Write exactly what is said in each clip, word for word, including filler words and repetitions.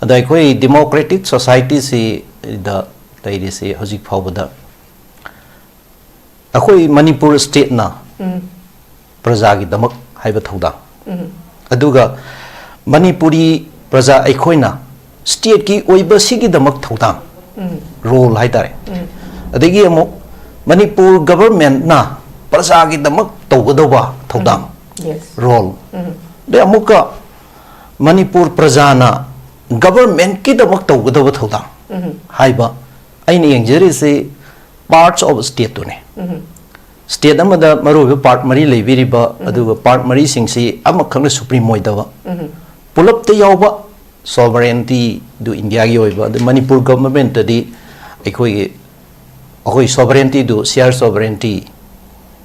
ꯑꯗ ꯑꯩꯈꯣꯏ ꯗꯤꯃꯣꯀ꯭ꯔꯦꯇꯤꯛ ꯁꯣꯁꯥꯏꯇꯤꯁꯤꯗ ꯂꯩꯔꯤꯁꯤ ꯍꯧꯖꯤꯛ ꯐꯥꯎꯕꯗ ꯑꯩꯈꯣꯏ ꯃꯅꯤꯄꯨꯔ ꯁ꯭ꯇꯦꯠꯅ ꯄ꯭ꯔꯖꯥꯒꯤꯗꯃꯛ ꯍꯥꯏꯕ ꯊꯧꯗꯥꯡ, ꯑꯗꯨꯒ ꯃꯅꯤꯄꯨꯔꯤ ꯄ꯭ꯔꯖꯥ ꯑꯩꯈꯣꯏꯅ ꯁ꯭ꯇꯦꯠꯀꯤ ꯑꯣꯏꯕ ꯁꯤꯒꯤꯗꯃꯛ ꯊꯧꯗꯥꯡ, ꯔꯣꯜ ꯍꯥꯏꯇꯥꯔꯦ, ꯑꯗꯒꯤ ꯑꯃꯨꯛ ꯃꯅꯤꯄꯨꯔ ꯒꯚꯔꯟꯃꯦꯟꯠꯅ ꯄ꯭ꯔꯖꯥꯒꯤꯗꯃꯛ ꯇꯧꯒꯗꯧꯕ ꯊꯧꯗꯥꯡ, Yes. ꯔꯣꯜ, ꯑꯗꯩ ꯑꯃꯨꯛꯀ ꯃꯅꯤꯄꯨꯔ ꯄ꯭ꯔꯖꯥꯅ ꯒꯚꯔꯟꯃꯦꯟꯠꯀꯤꯗꯃꯛ ꯇꯧꯒꯗꯕ ꯊꯧꯗꯥꯡ ꯍꯥꯏꯕ ꯑꯩꯅ ꯌꯦꯡꯖꯔꯤꯁꯤ parts of stateꯇꯨꯅꯦ꯫ ꯁ꯭ꯇꯦꯠ ꯑꯃꯗ ꯃꯔꯨꯑꯣꯏꯕ ꯄꯥꯔꯠ ꯃꯔꯤ ꯂꯩꯕꯤꯔꯤꯕ, ꯑꯗꯨꯒ ꯄꯥꯔꯠ ꯃꯔꯤꯁꯤꯡꯁꯤ ꯑꯃꯈꯛꯅ ꯁꯨꯄ꯭ꯔꯤꯝ ꯑꯣꯏꯗꯕ, ꯄꯨꯂꯞꯇ ꯌꯥꯎꯕ ꯁꯣꯚꯔꯦꯟꯇꯤꯗꯨ ꯏꯟꯗꯤꯌꯥꯒꯤ ꯑꯣꯏꯕ, ꯑꯗꯨ ꯃꯅꯤꯄꯨꯔ ꯒꯚꯔꯟꯃꯦꯟꯠꯇꯗꯤ ꯑꯩꯈꯣꯏꯒꯤ ꯑꯩꯈꯣꯏ ꯁꯣꯚꯔꯦꯟꯇꯤꯗꯨ, ꯁꯤꯌꯥꯔ ꯁꯣꯚꯔꯦꯟꯇꯤ,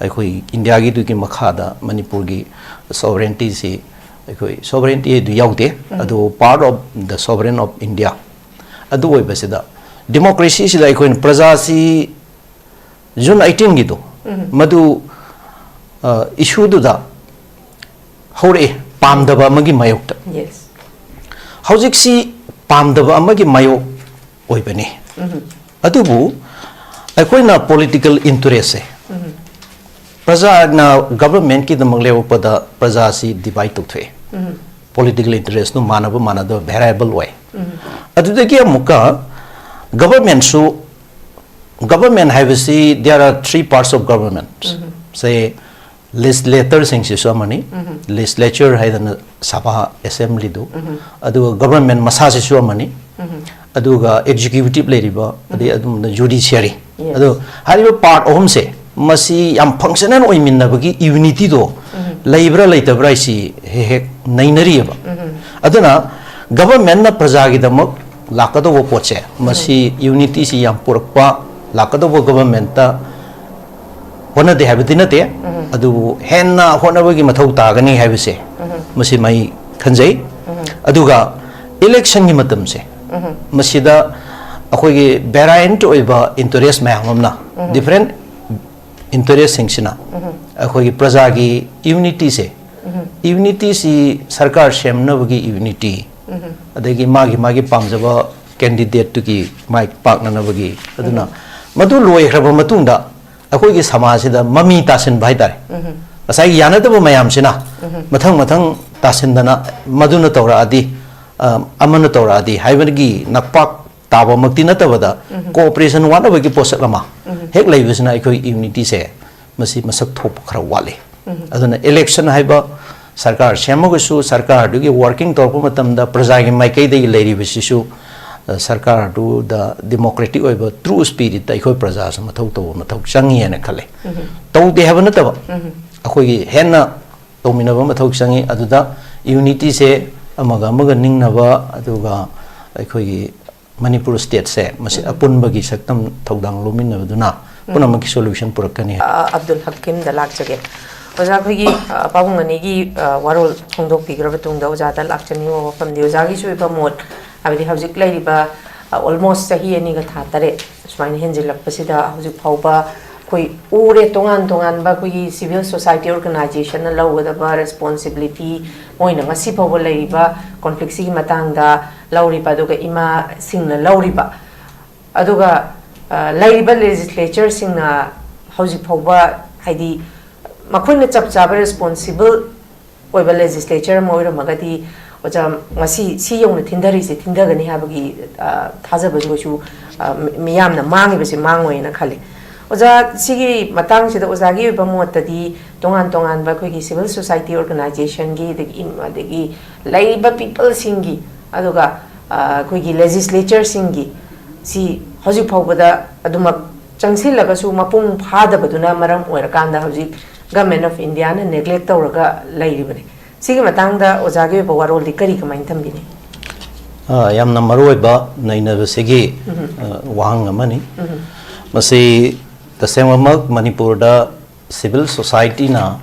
ꯑꯩꯈꯣꯏ ꯏꯟꯗꯤꯌꯥꯒꯤꯗꯨꯒꯤ ꯃꯈꯥꯗ ꯃꯅꯤꯄꯨꯔꯒꯤ ꯁꯣꯚꯔꯦꯟꯇꯤꯁꯤ ꯑꯩꯈꯣꯏ ꯁꯣꯚꯔꯦꯟꯇꯤ ꯍꯥꯏꯗꯨ ꯌꯥꯎꯗꯦ, ꯑꯗꯨ part of the sovereign of India꯫ ꯑꯗꯨ ꯑꯣꯏꯕꯁꯤꯗ ꯗꯤꯃꯣꯀ꯭ꯔꯦꯁꯤꯁꯤꯗ ꯑꯩꯈꯣꯏꯅ ꯄ꯭ꯔꯖꯥꯁꯤ ꯖꯨꯟ ꯑꯩꯠꯇꯤꯟꯒꯤꯗꯣ, ꯃꯗꯨ ꯏꯁꯨꯗꯨꯗ ꯍꯧꯔꯛꯑꯦ, ꯄꯥꯝꯗꯕ ꯑꯃꯒꯤ ꯃꯥꯌꯣꯛꯇ꯫ Yes. ꯍꯧꯖꯤꯛꯁꯤ ꯄꯥꯝꯗꯕ ꯑꯃꯒꯤ ꯃꯥꯌꯣꯛ ꯑꯣꯏꯕꯅꯤ꯫ ꯑꯗꯨꯕꯨ ꯑꯩꯈꯣꯏꯅ ꯄꯣꯂꯤꯇꯤꯀꯦꯜ ꯏꯟꯇꯔꯦꯁꯁꯦ, ꯄ꯭ꯔꯖꯥꯅ ꯒꯚꯔꯟꯃꯦꯟꯠꯀꯤꯗꯃꯛ ꯂꯦꯞꯄꯛꯄꯗ ꯄ꯭ꯔꯖꯥꯁꯤ ꯗꯤꯚꯥꯏꯠ ꯇꯧꯊꯣꯛꯑꯦ꯫ ꯄꯣꯂꯤꯇꯤꯀꯦꯜ ꯏꯟꯇꯔꯦꯁꯇꯨ ꯃꯥꯟꯅꯕ ꯃꯥꯟꯅꯗꯕ ꯚꯦꯔꯤꯌꯦꯕꯜ ꯑꯣꯏ꯫ ꯑꯗꯨꯗꯒꯤ ꯑꯃꯨꯛꯀ ꯒꯚꯔꯟꯃꯦꯟꯠꯁꯨ, ꯒꯚꯔꯟꯃꯦꯟꯠ ꯍꯥꯏꯕꯁꯤ there are three parts of government꯫ Say, ꯂꯦꯖꯤꯁꯂꯦꯇꯔꯁꯤꯡꯁꯤꯁꯨ ꯑꯃꯅꯤ, ꯂꯦꯖꯤꯁꯂꯦꯆꯔ ꯍꯥꯏꯗꯅ ꯁꯚꯥ, ꯑꯦꯁꯦꯝꯕ꯭ꯂꯤꯗꯨ, ꯑꯗꯨꯒ ꯒꯚꯔꯟꯃꯦꯟꯠ ꯃꯁꯥꯁꯤꯁꯨ ꯑꯃꯅꯤ, ꯑꯗꯨꯒ ꯑꯦꯛꯖꯤꯀ꯭ꯌꯨꯇꯤꯚ ꯂꯩꯔꯤꯕ, ꯑꯗꯩ ꯑꯗꯨꯝꯅ ꯖꯨꯗꯤꯁꯤꯌꯔꯤ꯫ Yes. ꯑꯗꯣ ꯍꯥꯏꯔꯤꯕ ꯄꯥꯔꯠ ꯑꯍꯨꯝꯁꯦ, ꯃꯁꯤ ꯌꯥꯝ ꯐꯪꯁꯅꯦꯜ ꯑꯣꯏꯃꯤꯟꯅꯕꯒꯤ ꯌꯨꯅꯤꯇꯤꯗꯣ ꯂꯩꯕ꯭ꯔꯥ ꯂꯩꯇꯕ꯭ꯔꯥ ꯍꯥꯏꯁꯤ ꯍꯦꯛ ꯍꯦꯛ ꯅꯩꯅꯔꯤꯑꯕ꯫ ꯑꯗꯨꯅ ꯒꯚꯔꯟꯃꯦꯟꯠꯅ ꯄ꯭ꯔꯖꯥꯒꯤꯗꯃꯛ ꯂꯥꯛꯀꯗꯧꯕ ꯄꯣꯠꯁꯦ, ꯃꯁꯤ ꯌꯨꯅꯤꯇꯤꯁꯤ ꯌꯥꯝ ꯄꯨꯔꯛꯄ, ꯂꯥꯛꯀꯗꯧꯕ ꯒꯚꯔꯟꯃꯦꯟꯠꯇ ꯍꯣꯠꯅꯗꯦ ꯍꯥꯏꯕꯗꯤ ꯅꯠꯇꯦ, ꯑꯗꯨꯕꯨ ꯍꯦꯟꯅ ꯍꯣꯠꯅꯕꯒꯤ ꯃꯊꯧ ꯇꯥꯒꯅꯤ ꯍꯥꯏꯕꯁꯦ, ꯃꯁꯤꯃ ꯑꯩ ꯈꯟꯖꯩ꯫ ꯑꯗꯨꯒ ꯏꯂꯦꯛꯁꯟꯒꯤ ꯃꯇꯝꯁꯦ, ꯃꯁꯤꯗ ꯑꯩꯈꯣꯏꯒꯤ ꯚꯦꯔꯤꯌꯦꯟꯠ ꯑꯣꯏꯕ ꯏꯟꯇꯔꯦꯁ ꯃꯌꯥꯝ ꯑꯃꯅ, ꯗꯤꯐꯔꯦꯟꯠ ꯏꯟꯇꯔꯦꯁꯁꯤꯡꯁꯤꯅ ꯑꯩꯈꯣꯏꯒꯤ ꯄ꯭ꯔꯖꯥꯒꯤ ꯌꯨꯅꯤꯇꯤꯁꯦ, ꯌꯨꯅꯤꯇꯤꯁꯤ ꯁꯔꯀꯥꯔ ꯁꯦꯝꯅꯕꯒꯤ ꯌꯨꯅꯤꯇꯤ, ꯑꯗꯒꯤ ꯃꯥꯒꯤ ꯃꯥꯒꯤ ꯄꯥꯝꯖꯕ ꯀꯦꯟꯗꯤꯗꯦꯠꯇꯨꯒꯤ ꯃꯥꯏ ꯄꯥꯛꯅꯅꯕꯒꯤ꯫ ꯑꯗꯨꯅ ꯃꯗꯨ ꯂꯣꯏꯈ꯭ꯔꯕ ꯃꯇꯨꯡꯗ ꯑꯩꯈꯣꯏꯒꯤ ꯁꯃꯥꯖꯁꯤꯗ ꯃꯃꯤ ꯇꯥꯁꯤꯟꯕ ꯍꯥꯏꯇꯥꯔꯦ꯫ ꯉꯁꯥꯏꯒꯤ ꯌꯥꯅꯗꯕ ꯃꯌꯥꯝꯁꯤꯅ ꯃꯊꯪ ꯃꯊꯪ ꯇꯥꯁꯤꯟꯗꯅ, ꯃꯗꯨꯅ ꯇꯧꯔꯛꯑꯗꯤ, ꯑ, ꯑꯃꯅ ꯇꯧꯔꯛꯑꯗꯤ ꯍꯥꯏꯕꯒꯤ ꯅꯛꯄꯥꯛ ꯇꯥꯕꯃꯛꯇꯤ ꯅꯠꯇꯕꯗ, ꯀꯣꯑꯣꯄꯔꯦꯁꯟ ꯋꯥꯠꯅꯕꯒꯤ ꯄꯣꯠꯁꯛ ꯑꯃ ꯍꯦꯛ ꯂꯩꯕꯁꯤꯅ ꯑꯩꯈꯣꯏ ꯌꯨꯅꯤꯇꯤꯁꯦ ꯃꯁꯤ ꯃꯁꯛ ꯊꯣꯛꯄ ꯈꯔ ꯋꯥꯠꯂꯤ꯫ ꯑꯗꯨꯅ ꯏꯂꯦꯛꯁꯟ ꯍꯥꯏꯕ ꯁꯔꯀꯥꯔ ꯁꯦꯝꯃꯒꯁꯨ, ꯁꯔꯀꯥꯔꯗꯨꯒꯤ ꯋꯥꯔꯀꯤꯡ ꯇꯧꯔꯛꯄ ꯃꯇꯝꯗ ꯄ꯭ꯔꯖꯥꯒꯤ ꯃꯥꯏꯀꯩꯗꯒꯤ ꯂꯩꯔꯤꯕꯁꯤꯁꯨ, ꯑ, ꯁꯔꯀꯥꯔꯗꯨꯗ ꯗꯦꯃꯣꯀ꯭ꯔꯦꯇꯤꯛ ꯑꯣꯏꯕ ꯇ꯭ꯔꯨ ꯁ꯭ꯄꯤꯔꯤꯠꯇ ꯑꯩꯈꯣꯏ ꯄ꯭ꯔꯖꯥꯁꯨ ꯃꯊꯧ ꯇꯧꯕ ꯃꯊꯧ ꯆꯪꯉꯤ ꯍꯥꯏꯅ ꯈꯜꯂꯦ꯫ ꯇꯧꯗꯦ ꯍꯥꯏꯕ ꯅꯠꯇꯕ, ꯑꯩꯈꯣꯏꯒꯤ ꯍꯦꯟꯅ ꯇꯧꯃꯤꯟꯅꯕ ꯃꯊꯧ ꯆꯪꯉꯤ꯫ ꯑꯗꯨꯗ ꯌꯨꯅꯤꯇꯤꯁꯦ ꯑꯃꯒ ꯑꯃꯒ ꯅꯤꯡꯅꯕ, ꯑꯗꯨꯒ ꯑꯩꯈꯣꯏꯒꯤ ꯃꯅꯤꯄꯨꯔ ꯁ꯭ꯇꯦꯠꯁꯦ ꯃꯁꯤ ꯑꯄꯨꯟꯕꯒꯤ ꯁꯛꯇꯝ ꯊꯧꯗꯥꯡ ꯂꯧꯃꯤꯟꯅꯕꯗꯨꯅ ꯄꯨꯝꯅꯃꯛꯀꯤ ꯁꯣꯂꯨꯁꯟ ꯄꯨꯔꯛꯀꯅꯤ꯫ ꯑ, ꯑꯕꯗꯨꯜ ꯍꯀꯤꯝꯗ ꯂꯥꯛꯆꯒꯦ꯫ ꯑꯣꯖꯥ, ꯑꯩꯈꯣꯏꯒꯤ, ꯑ, ꯄꯥꯕꯨꯡ ꯑꯅꯤꯒꯤ, ꯑ, ꯋꯥꯔꯣꯜ ꯐꯣꯡꯗꯣꯛꯄꯤꯈ꯭ꯔꯕ ꯇꯨꯡꯗ ꯑꯣꯖꯥꯗ ꯂꯥꯛꯆꯅꯤꯡꯕ ꯋꯥꯐꯝꯗꯤ, ꯑꯣꯖꯥꯒꯤꯁꯨ ꯑꯣꯏꯕ ꯃꯣꯠ, ꯍꯥꯏꯕꯗꯤ ꯍꯧꯖꯤꯛ ꯂꯩꯔꯤꯕ, ꯑ, almost ꯆꯍꯤ ꯑꯅꯤꯒ ꯊꯥ ꯇꯔꯦꯠ ꯁꯨꯃꯥꯏꯅ ꯍꯦꯟꯖꯤꯜꯂꯛꯄꯁꯤꯗ ꯍꯧꯖꯤꯛ ꯐꯥꯎꯕ ꯑꯩꯈꯣꯏ ꯎꯔꯦ, ꯇꯣꯉꯥꯟ ꯇꯣꯉꯥꯟꯕ ꯑꯩꯈꯣꯏꯒꯤ civil society organizationꯅ ꯂꯧꯒꯗꯕ responsibility, ꯃꯣꯏꯅ ꯉꯁꯤ ꯐꯥꯎꯕ ꯂꯩꯔꯤꯕ conflictꯁꯤꯒꯤ ꯃꯇꯥꯡꯗ ꯂꯧꯔꯤꯕ, ꯑꯗꯨꯒ ꯏꯃꯥꯁꯤꯡꯅ ꯂꯧꯔꯤꯕ, ꯑꯗꯨꯒ, ꯑ, ꯂꯩꯔꯤꯕ legislatureꯁꯤꯡꯅ ꯍꯧꯖꯤꯛ ꯐꯥꯎꯕ, ꯍꯥꯏꯗꯤ, ꯃꯈꯣꯏꯅ ꯆꯞ ꯆꯥꯕ responsible ꯑꯣꯏꯕ legislature ꯑꯃ ꯑꯣꯏꯔꯝꯃꯒꯗꯤ, ꯑꯣꯖꯥ, ꯉꯁꯤ ꯁꯤ ꯌꯧꯅ ꯊꯤꯟꯊꯔꯤꯁꯦ ꯊꯤꯟꯊꯒꯅꯤ ꯍꯥꯏꯕꯒꯤ, ꯑ, ꯊꯥꯖꯕꯁꯨ ꯀꯩꯁꯨ, ꯑ, ꯃꯤ-, ꯃꯤꯌꯥꯝꯅ ꯃꯥꯡꯉꯤꯕꯁꯦ ꯃꯥꯡꯉꯣꯏꯅ ꯈꯜꯂꯤ꯫ ꯑꯣꯖꯥ, ꯁꯤꯒꯤ ꯃꯇꯥꯡꯁꯤꯗ ꯑꯣꯖꯥꯒꯤ ꯑꯣꯏꯕ ꯃꯣꯠꯇꯗꯤ ꯇꯣꯉꯥꯟ ꯇꯣꯉꯥꯟꯕ ꯑꯩꯈꯣꯏꯒꯤ civil society organizationꯒꯤ, ꯑꯗꯒꯤ ꯏꯝ-, ꯑꯗꯒꯤ ꯂꯩꯔꯤꯕ peopleꯁꯤꯡꯒꯤ, ꯑꯗꯨꯒ, ꯑ, ꯑꯩꯈꯣꯏꯒꯤ legislatureꯁꯤꯡꯒꯤ ꯁꯤ ꯍꯧꯖꯤꯛ ꯐꯥꯎꯕꯗ ꯑꯗꯨꯃꯛ ꯆꯪꯁꯤꯜꯂꯒꯁꯨ ꯃꯄꯨꯡ ꯐꯥꯗꯕꯗꯨꯅ ꯃꯔꯝ ꯑꯣꯏꯔꯀꯥꯟꯗ ꯍꯧꯖꯤꯛ Government of Indiaꯅ neglect ꯇꯧꯔꯒ ꯂꯩꯔꯤꯕꯅꯤ꯫ ꯁꯤꯒꯤ ꯃꯇꯥꯡꯗ ꯑꯣꯖꯥꯒꯤ ꯑꯣꯏꯕ ꯋꯥꯔꯣꯜꯗꯤ ꯀꯔꯤ ꯀꯃꯥꯏꯅ ꯊꯝꯕꯤꯅꯤ? ꯑ, ꯌꯥꯝꯅ ꯃꯔꯨꯑꯣꯏꯕ ꯅꯩꯅꯕꯁꯤꯒꯤ, ꯑ, ꯋꯥꯍꯪ ꯑꯃꯅꯤ꯫ ꯃꯁꯤ ꯇꯁꯦꯡꯕꯃꯛ ꯃꯅꯤꯄꯨꯔꯗ civil societyꯅ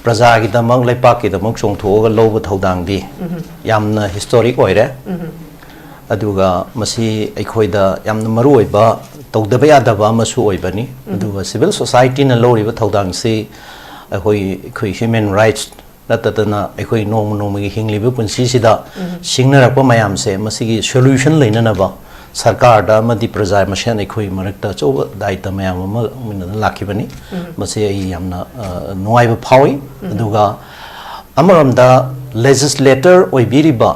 ꯄ꯭ꯔꯖꯥꯒꯤꯗꯃꯛ, ꯂꯩꯄꯥꯛꯀꯤꯗꯃꯛ ꯆꯣꯡꯊꯣꯛꯑꯒ ꯂꯧꯕ ꯊꯧꯗꯥꯡꯗꯤ ꯌꯥꯝꯅ historic ꯑꯣꯏꯔꯦ꯫ ꯑꯗꯨꯒ ꯃꯁꯤ ꯑꯩꯈꯣꯏꯗ ꯌꯥꯝꯅ ꯃꯔꯨꯑꯣꯏꯕ, ꯇꯧꯗꯕ ꯌꯥꯗꯕ ꯑꯃꯁꯨ ꯑꯣꯏꯕꯅꯤ꯫ ꯑꯗꯨꯒ civil societyꯅ ꯂꯧꯔꯤꯕ ꯊꯧꯗꯥꯡꯁꯤ ꯑꯩꯈꯣꯏ, ꯑꯩꯈꯣꯏ human rights ꯅꯠꯇꯗꯅ ꯑꯩꯈꯣꯏ ꯅꯣꯡꯃ ꯅꯣꯡꯃꯒꯤ ꯍꯤꯡꯂꯤꯕ ꯄꯨꯟꯁꯤꯁꯤꯗ ꯁꯤꯡꯅꯔꯛꯄ ꯃꯌꯥꯝꯁꯦ, ꯃꯁꯤꯒꯤ solution ꯂꯩꯅꯅꯕ ꯁꯔꯀꯥꯔꯗ ꯑꯃꯗꯤ ꯄ꯭ꯔꯖꯥ ꯃꯁꯦꯟ ꯑꯩꯈꯣꯏ ꯃꯔꯛꯇ ꯑꯆꯧꯕ ꯗꯥꯏꯇ ꯃꯌꯥꯝ ꯑꯃ ꯂꯧꯃꯤꯟꯅꯗꯨꯅ ꯂꯥꯛꯈꯤꯕꯅꯤ꯫ ꯃꯁꯤ ꯑꯩ ꯌꯥꯝꯅ, ꯑ, ꯅꯨꯡꯉꯥꯏꯕ ꯐꯥꯎꯏ꯫ ꯑꯗꯨꯒ ꯑꯃꯔꯣꯝꯗ legislator ꯑꯣꯏꯕꯤꯔꯤꯕ,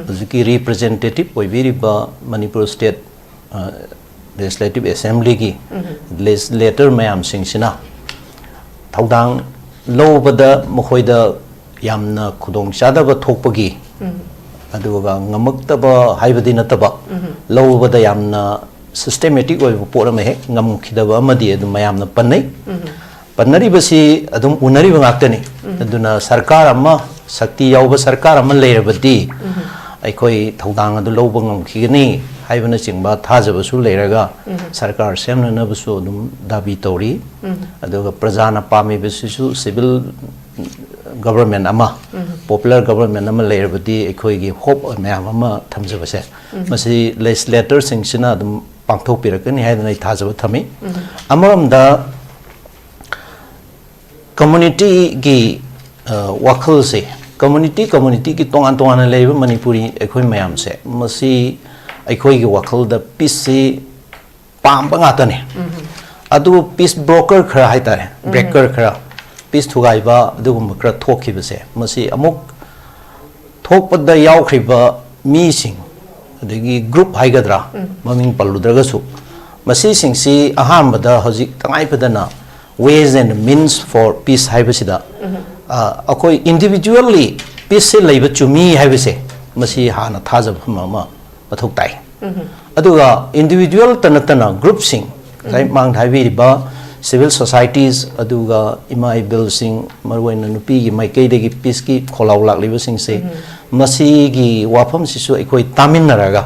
ꯍꯧꯖꯤꯛꯀꯤ representative ꯑꯣꯏꯕꯤꯔꯤꯕ ꯃꯅꯤꯄꯨꯔ state, ꯑ, Legislative Assemblyꯒꯤ legislator ꯃꯌꯥꯝꯁꯤꯡꯁꯤꯅ ꯊꯧꯗꯥꯡ ꯂꯧꯕꯗ ꯃꯈꯣꯏꯗ ꯌꯥꯝꯅ ꯈꯨꯗꯣꯡꯆꯥꯗꯕ ꯊꯣꯛꯄꯒꯤ, ꯑꯗꯨꯒ ꯉꯝꯃꯛꯇꯕ ꯍꯥꯏꯕꯗꯤ ꯅꯠꯇꯕ, ꯂꯧꯕꯗ ꯌꯥꯝꯅ systematic ꯑꯣꯏꯕ ꯄꯣꯠ ꯑꯃ ꯍꯦꯛ ꯉꯝꯈꯤꯗꯕ ꯑꯃꯗꯤ ꯑꯗꯨꯝ ꯃꯌꯥꯝꯅ ꯄꯟꯅꯩ꯫ ꯄꯟꯅꯔꯤꯕꯁꯤ ꯑꯗꯨꯝ ꯎꯅꯔꯤꯕ ꯉꯥꯛꯇꯅꯤ꯫ ꯑꯗꯨꯅ ꯁꯔꯀꯥꯔ ꯑꯃ, ꯁꯛꯇꯤ ꯌꯥꯎꯕ ꯁꯔꯀꯥꯔ ꯑꯃ ꯂꯩꯔꯕꯗꯤ ꯑꯩꯈꯣꯏ ꯊꯧꯗꯥꯡ ꯑꯗꯨ ꯂꯧꯕ ꯉꯝꯈꯤꯒꯅꯤ ꯍꯥꯏꯕꯅꯆꯤꯡꯕ ꯊꯥꯖꯕꯁꯨ ꯂꯩꯔꯒ ꯁꯔꯀꯥꯔ ꯁꯦꯝꯅꯅꯕꯁꯨ ꯑꯗꯨꯝ ꯗꯥꯕꯤ ꯇꯧꯔꯤ꯫ ꯑꯗꯨꯒ ꯄ꯭ꯔꯖꯥꯅ ꯄꯥꯝꯃꯤꯕꯁꯤꯁꯨ civil government ꯑꯃ, popular government ꯑꯃ ꯂꯩꯔꯕꯗꯤ ꯑꯩꯈꯣꯏꯒꯤ hope ꯃꯌꯥꯝ ꯑꯃ ꯊꯝꯖꯕꯁꯦ, ꯃꯁꯤ legislatorꯁꯤꯡꯁꯤꯅ ꯑꯗꯨꯝ ꯄꯥꯡꯊꯣꯛꯄꯤꯔꯛꯀꯅꯤ ꯍꯥꯏꯗꯅ ꯑꯩ ꯊꯥꯖꯕ ꯊꯝꯃꯤ꯫ ꯑꯃꯔꯣꯝꯗ communityꯒꯤ, ꯑ, ꯋꯥꯈꯜꯁꯦ, community communityꯒꯤ ꯇꯣꯉꯥꯟ ꯇꯣꯉꯥꯟꯅ ꯂꯩꯔꯤꯕ ꯃꯅꯤꯄꯨꯔꯤ ꯑꯩꯈꯣꯏ ꯃꯌꯥꯝꯁꯦ, ꯃꯁꯤ ꯑꯩꯈꯣꯏꯒꯤ ꯋꯥꯈꯜꯗ peaceꯁꯤ ꯄꯥꯝꯕ ꯉꯥꯛꯇꯅꯦ꯫ ꯑꯗꯨꯕꯨ peace broker ꯈꯔ ꯍꯥꯏꯇꯥꯔꯦ, broker ꯈꯔ, peace ꯊꯨꯒꯥꯏꯕ ꯑꯗꯨꯒꯨꯝꯕ ꯈꯔ ꯊꯣꯛꯈꯤꯕꯁꯦ, ꯃꯁꯤ ꯑꯃꯨꯛ ꯊꯣꯛꯄꯗ ꯌꯥꯎꯈ꯭ꯔꯤꯕ ꯃꯤꯁꯤꯡ, ꯑꯗꯒꯤ group ꯍꯥꯏꯒꯗ꯭ꯔꯥ, ꯃꯃꯤꯡ ꯄꯜꯂꯨꯗ꯭ꯔꯒꯁꯨ, ꯃꯁꯤꯁꯤꯡꯁꯤ ꯑꯍꯥꯟꯕꯗ ꯍꯧꯖꯤꯛ ꯇꯉꯥꯏ ꯐꯗꯅ ways and means for peace ꯍꯥꯏꯕꯁꯤꯗ, ꯑ, ꯑꯩꯈꯣꯏ individually peaceꯁꯦ ꯂꯩꯕ ꯆꯨꯝꯃꯤ ꯍꯥꯏꯕꯁꯦ, ꯃꯁꯤ ꯍꯥꯟꯅ ꯊꯥꯖꯕ ꯑꯃ ꯃꯊꯧ ꯇꯥꯏ꯫ ꯑꯗꯨꯒ individualꯇ ꯅꯠꯇꯅ groupꯁꯤꯡ, ꯉꯁꯥꯏ ꯃꯥꯡꯗ ꯍꯥꯏꯕꯤꯔꯤꯕ civil societies, ꯑꯗꯨꯒ ꯏꯃꯥ ꯏꯕꯦꯜꯁꯤꯡ, ꯃꯔꯨꯑꯣꯏꯅ ꯅꯨꯄꯤꯒꯤ ꯃꯥꯏꯀꯩꯗꯒꯤ peaceꯀꯤ ꯈꯣꯜꯂꯥꯎ ꯂꯥꯛꯂꯤꯕꯁꯤꯡꯁꯦ, ꯃꯁꯤꯒꯤ ꯋꯥꯐꯝꯁꯤꯁꯨ ꯑꯩꯈꯣꯏ ꯇꯥꯃꯤꯟꯅꯔꯒ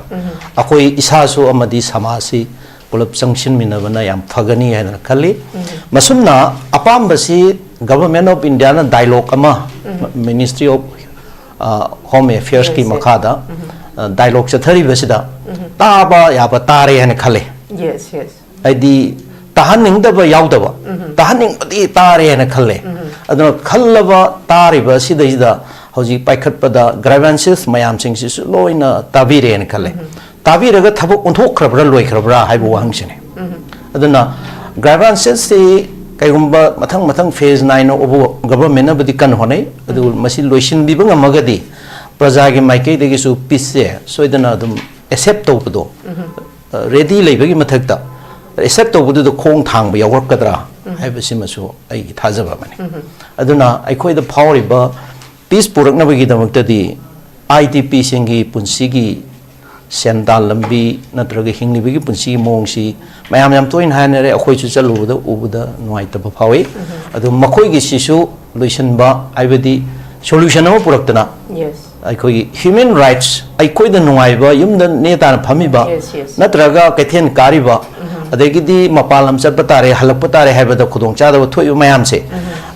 ꯑꯩꯈꯣꯏ ꯏꯁꯥꯁꯨ ꯑꯃꯗꯤ ꯁꯃꯥꯖꯁꯤ ꯄꯨꯂꯞ ꯆꯪꯁꯤꯟꯃꯤꯟꯅꯕꯅ ꯌꯥꯝ ꯐꯒꯅꯤ ꯍꯥꯏꯗꯅ ꯈꯜꯂꯤ꯫ ꯃꯁꯨꯝꯅ ꯑꯄꯥꯝꯕꯁꯤ Government of Indiaꯅ dialogue ꯑꯃ, Ministry of, ꯑ, Home Affairsꯀꯤ ꯃꯈꯥꯗ, ꯑ, dialogue ꯆꯠꯊꯔꯤꯕꯁꯤꯗ ꯇꯥꯕ ꯌꯥꯕ ꯇꯥꯔꯦ ꯍꯥꯏꯅ ꯈꯜꯂꯤ꯫ Yes, yes. ꯍꯥꯏꯗꯤ ꯇꯥꯍꯟꯅꯤꯡꯗꯕ ꯌꯥꯎꯗꯕ, ꯇꯥꯍꯟꯅꯤꯡꯕꯗꯤ ꯇꯥꯔꯦꯅ ꯈꯜꯂꯦ꯫ ꯑꯗꯨꯅ ꯈꯜꯂꯕ ꯇꯥꯔꯤꯕ ꯑꯁꯤꯗꯩꯁꯤꯗ ꯍꯧꯖꯤꯛ ꯄꯥꯏꯈꯠꯄꯗ grievances ꯃꯌꯥꯝꯁꯤꯡꯁꯤꯁꯨ ꯂꯣꯏꯅ ꯇꯥꯕꯤꯔꯦꯅ ꯈꯜꯂꯦ꯫ ꯇꯥꯕꯤꯔꯒ ꯊꯕꯛ ꯑꯣꯟꯊꯣꯛꯈ꯭ꯔꯕ꯭ꯔꯥ ꯂꯣꯏꯈ꯭ꯔꯕ꯭ꯔꯥ ꯍꯥꯏꯕ ꯋꯥꯍꯪꯁꯤꯅꯤ꯫ ꯑꯗꯨꯅ grievancesꯁꯤ ꯀꯩꯒꯨꯝꯕ ꯃꯊꯪ ꯃꯊꯪ phase ꯅꯥꯏꯅ governmentꯅꯕꯨꯗꯤ ꯀꯟꯅ ꯍꯣꯠꯅꯩ, ꯑꯗꯨꯕꯨ ꯃꯁꯤ ꯂꯣꯏꯁꯤꯟꯕꯤꯕ ꯉꯝꯃꯒꯗꯤ ꯄ꯭ꯔꯖꯥꯒꯤ ꯃꯥꯏꯀꯩꯗꯒꯤꯁꯨ peaceꯁꯦ ꯁꯣꯏꯗꯅ ꯑꯗꯨꯝ accept ꯇꯧꯕꯗꯣ, ready ꯂꯩꯕꯒꯤ ꯃꯊꯛꯇ accept ꯇꯧꯕꯗꯨꯗ ꯈꯣꯡ ꯊꯥꯡꯕ ꯌꯥꯎꯔꯛꯀꯗ꯭ꯔꯥ ꯍꯥꯏꯕꯁꯤꯃꯁꯨ ꯑꯩꯒꯤ ꯊꯥꯖꯕ ꯑꯃꯅꯤ꯫ ꯑꯗꯨꯅ ꯑꯩꯈꯣꯏꯗ ꯐꯥꯎꯔꯤꯕ peace ꯄꯨꯔꯛꯅꯕꯒꯤꯗꯃꯛꯇꯗꯤ IDPꯁꯤꯡꯒꯤ ꯄꯨꯟꯁꯤꯒꯤ ꯁꯦꯟꯗꯥꯟ ꯂꯝꯕꯤ ꯅꯠꯇ꯭ꯔꯒ ꯍꯤꯡꯂꯤꯕꯒꯤ ꯄꯨꯟꯁꯤꯒꯤ ꯃꯑꯣꯡꯁꯤ ꯃꯌꯥꯝ ꯌꯥꯝ ꯇꯣꯏꯅ ꯍꯥꯏꯅꯔꯦ, ꯑꯩꯈꯣꯏꯁꯨ ꯆꯠꯂꯨꯕꯗ ꯎꯕꯗ ꯅꯨꯡꯉꯥꯏꯇꯕ ꯐꯥꯎꯏ꯫ ꯑꯗꯨ ꯃꯈꯣꯏꯒꯤꯁꯤꯁꯨ ꯂꯣꯏꯁꯤꯟꯕ ꯍꯥꯏꯕꯗꯤ solution ꯑꯃ ꯄꯨꯔꯛꯇꯅ Yes. ꯑꯩꯈꯣꯏꯒꯤ human rights, ꯑꯩꯈꯣꯏꯗ ꯅꯨꯡꯉꯥꯏꯕ, ꯌꯨꯝꯗ ꯅꯦ ꯇꯥꯅ ꯐꯝꯃꯤꯕ Yes, yes. ꯅꯠꯇ꯭ꯔꯒ ꯀꯩꯊꯦꯜ ꯀꯥꯔꯤꯕ, ꯑꯗꯒꯤꯗꯤ ꯃꯄꯥꯟ ꯂꯝ ꯆꯠꯄ ꯇꯥꯔꯦ, ꯍꯜꯂꯛꯄ ꯇꯥꯔꯦ ꯍꯥꯏꯕꯗ ꯈꯨꯗꯣꯡꯆꯥꯗꯕ ꯊꯣꯛꯏꯕ ꯃꯌꯥꯝꯁꯦ,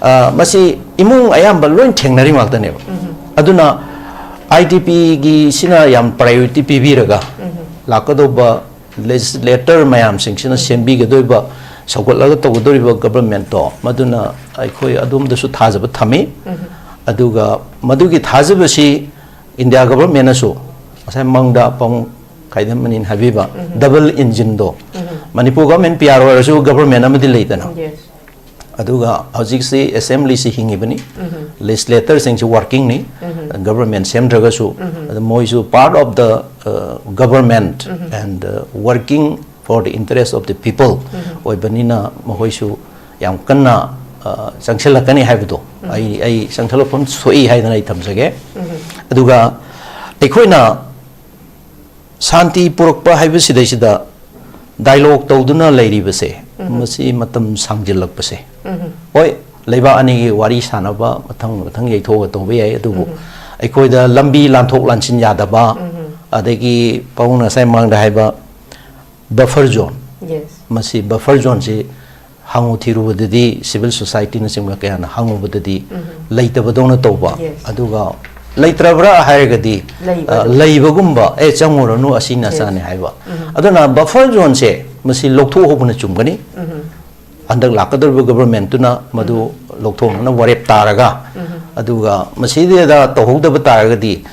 ꯑ, ꯃꯁꯤ ꯏꯃꯨꯡ ꯑꯌꯥꯝꯕ ꯂꯣꯏ ꯊꯦꯡꯅꯔꯤ ꯉꯥꯛꯇꯅꯦꯕ꯫ ꯑꯗꯨꯅ IDPꯒꯤꯁꯤꯅ ꯌꯥꯝ priority ꯄꯤꯕꯤꯔꯒ ꯂꯥꯛꯀꯗꯧꯕ legislator ꯃꯌꯥꯝꯁꯤꯡꯁꯤꯅ ꯁꯦꯝꯕꯤꯒꯗꯧꯔꯤꯕ, ꯁꯧꯒꯠꯂꯒ ꯇꯧꯒꯗꯧꯔꯤꯕ governmentꯇꯣ, ꯃꯗꯨꯅ ꯑꯩꯈꯣꯏ ꯑꯗꯣꯝꯗꯁꯨ ꯊꯥꯖꯕ ꯊꯝꯃꯤ꯫ ꯑꯗꯨꯒ ꯃꯗꯨꯒꯤ ꯊꯥꯖꯕꯁꯤ India governmentꯅꯁꯨ, ꯉꯁꯥꯏ ꯃꯪꯗ ꯄꯥꯎꯡ ꯈꯥꯏꯗꯝ ꯑꯅꯤꯅ ꯍꯥꯏꯕꯤꯕ double engineꯗꯣ, ꯃꯅꯤꯄꯨꯔ government PR ꯑꯣꯏꯔꯁꯨ government ꯑꯃꯗꯤ ꯂꯩꯗꯅ꯫ Yes. ꯑꯗꯨꯒ ꯍꯧꯖꯤꯛꯁꯤ assemblyꯁꯤ ꯍꯤꯡꯉꯤꯕꯅꯤ, legislatorꯁꯤꯡꯁꯤ workingꯅꯤ, government ꯁꯦꯝꯗ꯭ꯔꯒꯁꯨ, ꯑꯗꯨ ꯃꯣꯏꯁꯨ part of the, uh, government and, uh, working for the interest of the people ꯑꯣꯏꯕꯅꯤꯅ ꯃꯈꯣꯏꯁꯨ ꯌꯥꯝ ꯀꯟꯅ, ꯑ, ꯆꯪꯁꯤꯜꯂꯛꯀꯅꯤ ꯍꯥꯏꯕꯗꯣ, ꯑꯩ, ꯑꯩ ꯆꯪꯁꯤꯜꯂꯛꯐꯝ ꯊꯣꯛꯏ ꯍꯥꯏꯗꯅ ꯑꯩ ꯊꯝꯖꯒꯦ꯫ ꯑꯗꯨꯒ ꯑꯩꯈꯣꯏꯅ ꯁꯥꯟꯇꯤ ꯄꯨꯔꯛꯄ ꯍꯥꯏꯕꯁꯤꯗꯩꯁꯤꯗ dialogue ꯇꯧꯗꯨꯅ ꯂꯩꯔꯤꯕꯁꯦ, ꯃꯁꯤ ꯃꯇꯝ ꯁꯥꯡꯖꯤꯜꯂꯛꯄꯁꯦ, ꯍꯣꯏ, ꯂꯩꯕꯥꯛ ꯑꯅꯤꯒꯤ ꯋꯥꯔꯤ ꯁꯥꯟꯅꯕ ꯃꯊꯪ ꯃꯊꯪ ꯌꯩꯊꯣꯛꯑꯒ ꯇꯧꯕ ꯌꯥꯏ, ꯑꯗꯨꯕꯨ ꯑꯩꯈꯣꯏꯗ ꯂꯝꯕꯤ ꯂꯥꯟꯊꯣꯛ ꯂꯥꯟꯁꯤꯟ ꯌꯥꯗꯕ, ꯑꯗꯒꯤ ꯄꯥꯕꯨꯡꯅ ꯉꯁꯥꯏ ꯃꯃꯥꯡꯗ ꯍꯥꯏꯕ buffer zone, Yes. ꯃꯁꯤ buffer zoneꯁꯤ ꯍꯪꯉꯨ ꯊꯤꯔꯨꯕꯗꯗꯤ civil societyꯅꯆꯤꯡꯕ ꯀꯌꯥꯅ ꯍꯪꯉꯨꯕꯗꯗꯤ ꯂꯩꯇꯕꯗꯧꯅ ꯇꯧꯕ, Yes. ꯑꯗꯨꯒ ꯂꯩꯇ꯭ꯔꯕ꯭ꯔꯥ ꯍꯥꯏꯔꯒꯗꯤ, ꯂꯩꯕ ꯑ, ꯑꯗꯨꯝ. ꯂꯩꯕꯒꯨꯝꯕ, ꯑꯦ, ꯆꯪꯉꯨꯔꯅꯨ, ꯑꯁꯤ Yes. ꯅꯆꯥꯅꯤ ꯍꯥꯏꯕ꯫ ꯑꯗꯨꯅ buffer zoneꯁꯦ ꯃꯁꯤ ꯂꯧꯊꯣꯛꯍꯧꯕꯅ ꯆꯨꯝꯒꯅꯤ꯫ ꯍꯟꯗꯛ ꯂꯥꯛꯀꯗꯧꯔꯤꯕ ꯒꯕꯔꯃꯦꯟꯠꯇꯨꯅ ꯃꯗꯨ ꯂꯧꯊꯣꯛꯅꯅ ꯋꯥꯔꯦꯞ ꯇꯥꯔꯒ, ꯑꯗꯨꯒ ꯃꯁꯤꯗ ꯇꯧꯍꯧꯗꯕ ꯇꯥꯔꯒꯗꯤ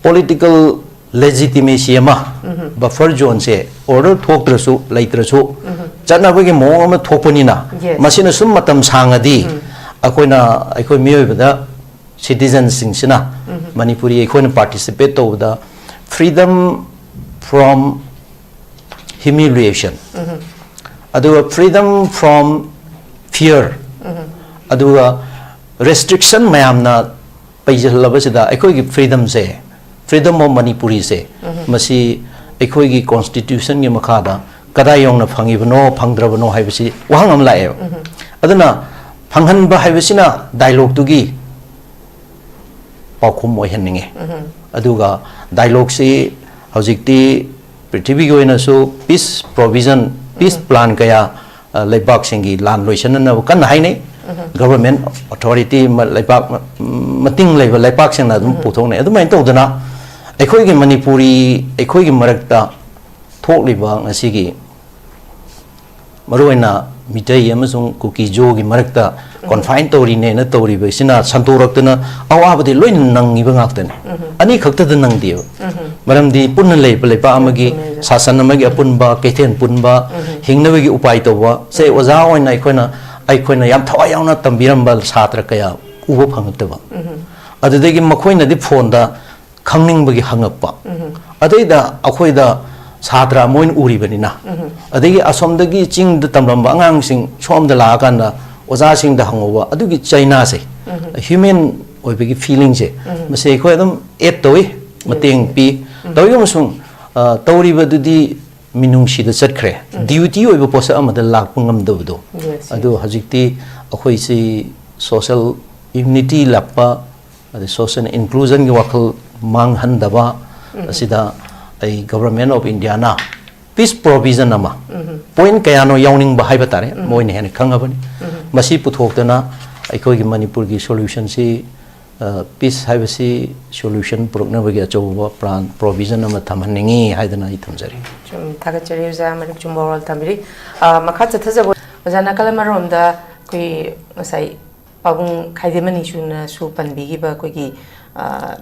political legitimacy ꯑꯃ buffer zoneꯁꯦ order ꯊꯣꯛꯇ꯭ꯔꯁꯨ ꯂꯩꯇ꯭ꯔꯁꯨ ꯆꯠꯅꯕꯒꯤ ꯃꯑꯣꯡ ꯑꯃ ꯊꯣꯛꯄꯅꯤꯅ, Yes. ꯃꯁꯤꯅ ꯁꯨꯝ ꯃꯇꯝ ꯁꯥꯡꯉꯗꯤ ꯑꯩꯈꯣꯏꯅ, ꯑꯩꯈꯣꯏ ꯃꯤꯑꯣꯏꯕꯗ, citizensꯁꯤꯡꯁꯤꯅ ꯃꯅꯤꯄꯨꯔꯤ ꯑꯩꯈꯣꯏꯅ participate ꯇꯧꯕꯗ freedom from humiliation, ꯑꯗꯨꯒ freedom from fear, ꯑꯗꯨꯒ restriction ꯃꯌꯥꯝꯅ ꯄꯩꯁꯤꯜꯂꯕꯁꯤꯗ ꯑꯩꯈꯣꯏꯒꯤ freedomꯁꯦ, freedom of Manipuriꯁꯦ, ꯃꯁꯤ ꯑꯩꯈꯣꯏꯒꯤ constitutionꯒꯤ ꯃꯈꯥꯗ ꯀꯗꯥꯏ ꯌꯧꯅ ꯐꯪꯉꯤꯕꯅꯣ ꯐꯪꯗ꯭ꯔꯕꯅꯣ ꯍꯥꯏꯕꯁꯤ ꯋꯥꯍꯪ ꯑꯃ ꯂꯥꯛꯑꯦꯕ꯫ ꯑꯗꯨꯅ ꯐꯪꯍꯟꯕ ꯍꯥꯏꯕꯁꯤꯅ dialogueꯇꯨꯒꯤ ꯄꯥꯎꯈꯨꯝ ꯑꯣꯏꯍꯟꯅꯤꯡꯉꯤ꯫ ꯑꯗꯨꯒ dialogueꯁꯤ ꯍꯧꯖꯤꯛꯇꯤ ꯄ꯭ꯔꯤꯊꯤꯕꯤꯒꯤ ꯑꯣꯏꯅꯁꯨ peace provision, peace plan ꯀꯌꯥ, ꯑ, ꯂꯩꯕꯥꯛꯁꯤꯡꯒꯤ ꯂꯥꯟ ꯂꯣꯏꯁꯤꯟꯅꯅꯕ ꯀꯟꯅ ꯍꯥꯏꯅꯩ꯫ Government authority ꯃ-, ꯂꯩꯕꯥꯛ ꯃ-, ꯃꯇꯤꯡ ꯂꯩꯕ ꯂꯩꯕꯥꯛꯁꯤꯡꯅ ꯑꯗꯨꯝ ꯄꯨꯊꯣꯛꯅꯩ꯫ ꯑꯗꯨꯃꯥꯏꯅ ꯇꯧꯗꯅ ꯑꯩꯈꯣꯏꯒꯤ ꯃꯅꯤꯄꯨꯔꯤ, ꯑꯩꯈꯣꯏꯒꯤ ꯃꯔꯛꯇ ꯊꯣꯛꯂꯤꯕ ꯉꯁꯤꯒꯤ ꯃꯔꯨꯑꯣꯏꯅ ꯃꯤꯇꯩ ꯑꯃꯁꯨꯡ ꯀꯨꯀꯤ ꯖꯣꯒꯤ ꯃꯔꯛꯇ confine ꯇꯧꯔꯤꯅꯦꯅ ꯇꯧꯔꯤꯕꯁꯤꯅ ꯁꯟꯗꯣꯔꯛꯇꯅ ꯑꯋꯥꯕꯗꯤ ꯂꯣꯏꯅ ꯅꯪꯉꯤꯕ ꯉꯥꯛꯇꯅꯤ꯫ ꯑꯅꯤ ꯈꯛꯇꯗ ꯅꯪꯗꯦꯕ꯫ ꯃꯔꯝꯗꯤ ꯄꯨꯟꯅ ꯂꯩꯕ ꯂꯩꯕꯥꯛ ꯑꯃꯒꯤ ꯁꯥꯁꯟ ꯑꯃꯒꯤ ꯑꯄꯨꯟꯕ ꯀꯩꯊꯦꯜ ꯄꯨꯟꯕ, ꯍꯤꯡꯅꯕꯒꯤ ꯎꯄꯥꯏ ꯇꯧꯕ ꯁꯦ ꯑꯣꯖꯥ ꯑꯣꯏꯅ ꯑꯩꯈꯣꯏꯅ, ꯑꯩꯈꯣꯏꯅ ꯌꯥꯝ ꯊꯋꯥꯏ ꯌꯥꯎꯅ ꯇꯝꯕꯤꯔꯝꯕ ꯁꯥꯇ꯭ꯔ ꯀꯌꯥ ꯎꯕ ꯐꯪꯉꯛꯇꯕ꯫ ꯑꯗꯨꯗꯒꯤ ꯃꯈꯣꯏꯅꯗꯤ phoneꯗ ꯈꯪꯅꯤꯡꯕꯒꯤ ꯍꯪꯉꯛꯄ꯫ ꯑꯗꯩꯗ ꯑꯩꯈꯣꯏꯗ ꯁꯥꯇ꯭ꯔ ꯑꯃ ꯑꯣꯏꯅ ꯎꯔꯤꯕꯅꯤꯅ, ꯑꯗꯒꯤ ꯑꯁꯣꯝꯗꯒꯤ ꯆꯤꯡꯗ ꯇꯝꯂꯝꯕ ꯑꯉꯥꯡꯁꯤꯡ ꯁꯣꯝꯗ ꯂꯥꯛꯑꯀꯥꯟꯗ ꯑꯣꯖꯥꯁꯤꯡꯗ ꯍꯪꯉꯧꯕ ꯑꯗꯨꯒꯤ ꯆꯩꯅꯥꯁꯦ, human ꯑꯣꯏꯕꯒꯤ feelingꯁꯦ, ꯃꯁꯤ ꯑꯩꯈꯣꯏ ꯑꯗꯨꯝ add ꯇꯧꯏ, ꯃꯇꯦꯡ ꯄꯤ꯫ ꯇꯧꯏ ꯑꯃꯁꯨꯡ, ꯑ, ꯇꯧꯔꯤꯕꯗꯨꯗꯤ ꯃꯤꯅꯨꯡꯁꯤꯗ ꯆꯠꯈ꯭ꯔꯦ꯫ Duty ꯑꯣꯏꯕ ꯄꯣꯠꯁꯛ ꯑꯃꯗ ꯂꯥꯛꯄ ꯉꯝꯗꯕꯗꯣ꯫ Yes, yes. ꯑꯗꯨ ꯍꯧꯖꯤꯛꯇꯤ ꯑꯩꯈꯣꯏꯁꯤ social unity ꯂꯥꯛꯄ, ꯑꯗꯩ social inclusionꯒꯤ ꯋꯥꯈꯜ ꯃꯥꯡꯍꯟꯗꯕ ꯑꯁꯤꯗ ꯑꯩ Government of Indiaꯅ peace provision ꯑꯃ, point ꯀꯌꯥꯅꯣ ꯌꯥꯎꯅꯤꯡꯕ ꯍꯥꯏꯕ ꯇꯥꯔꯦ, ꯃꯣꯏꯅ ꯍꯦꯟꯅ ꯈꯪꯉꯕꯅꯤ꯫ ꯃꯁꯤ ꯄꯨꯊꯣꯛꯇꯅ ꯑꯩꯈꯣꯏꯒꯤ ꯃꯅꯤꯄꯨꯔꯒꯤ solutionꯁꯤ, ꯑ, peace ꯍꯥꯏꯕꯁꯤ solution ꯄꯨꯔꯛꯅꯕꯒꯤ ꯑꯆꯧꯕ plan provision ꯑꯃ ꯊꯝꯍꯟꯅꯤꯡꯉꯤ ꯍꯥꯏꯗꯅ ꯑꯩ ꯊꯝꯖꯔꯤ꯫ ꯁꯨꯝ ꯊꯥꯒꯠꯆꯔꯤ ꯑꯣꯖꯥ, ꯃꯔꯤꯛ ꯆꯨꯝꯕ ꯋꯥꯔꯣꯜ ꯊꯝꯕꯤꯔꯤ꯫ ꯑ, ꯃꯈꯥ ꯆꯠꯊꯖꯕ ꯑꯣꯖꯥ, ꯅꯥꯀꯜ ꯑꯃꯔꯣꯝꯗ ꯑꯩꯈꯣꯏ ꯉꯁꯥꯏ ꯄꯥꯕꯨꯡ ꯈꯥꯏꯗꯦꯃꯅꯤꯁꯨꯅꯁꯨ ꯄꯟꯕꯤꯈꯤꯕ ꯑꯩꯈꯣꯏꯒꯤ, ꯑ,